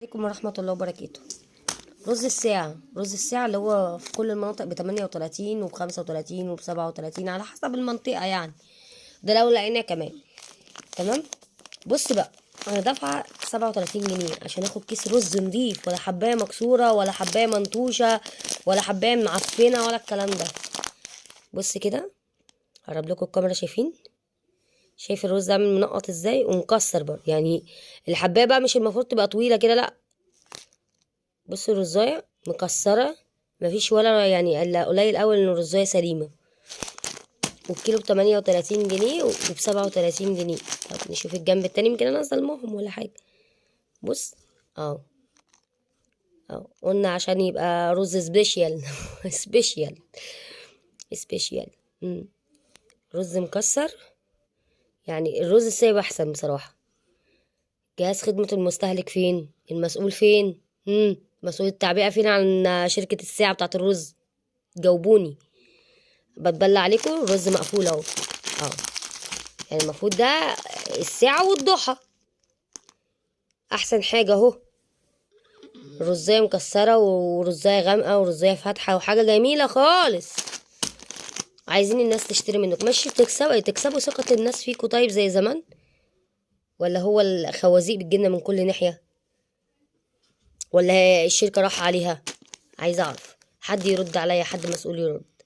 عليكم ورحمة الله وبركاته. رز الساعة، رز الساعة اللي هو في كل المناطق ب38 وب35 وب37 على حسب المنطقة، يعني ده لو لقيناه كمان. تمام. بص بقى، انا دافعة 37 جنيه عشان اخد كيس رز نضيف، ولا حباية مكسورة ولا حباية منتوشة ولا حباية معفنة ولا الكلام ده. بص كده، هقرب لكم الكاميرا. شايفين؟ شايف الرز ده عامل منقط ازاي ومكسر برضه، يعني الحبايه بقى مش المفروض تبقى طويلة كده، لا. بص الرزايه مكسرة، مفيش ولا يعني الا قليل قوي ان الرزايه سليمة. والكيلو ب38 جنيه وب37 جنيه. طب نشوف الجنب التاني، يمكن انا ظلمهم ولا حاجة. بص اهو اهو، قلنا عشان يبقى رز special special special. رز مكسر، يعني الرز السايب احسن بصراحة. جهاز خدمة المستهلك فين؟ المسؤول فين؟ مسؤول التعبئة فين عن شركة الساعة بتاعت الرز؟ جاوبوني. بتبلى عليكم، الرز مقفول اهو اهو، يعني المفروض ده الساعة والضحى احسن حاجة اهو. رزاية مكسرة ورزاية غامقة ورزاية فاتحة وحاجة جميلة خالص. عايزين الناس تشتري منكم، ماشي، تكسبوا ثقة الناس فيكم. طيب زي زمان، ولا هو الخوازيق بتجيلنا من كل ناحية، ولا الشركة راح عليها؟ عايزة اعرف، حد يرد عليا، حد مسؤول يرد.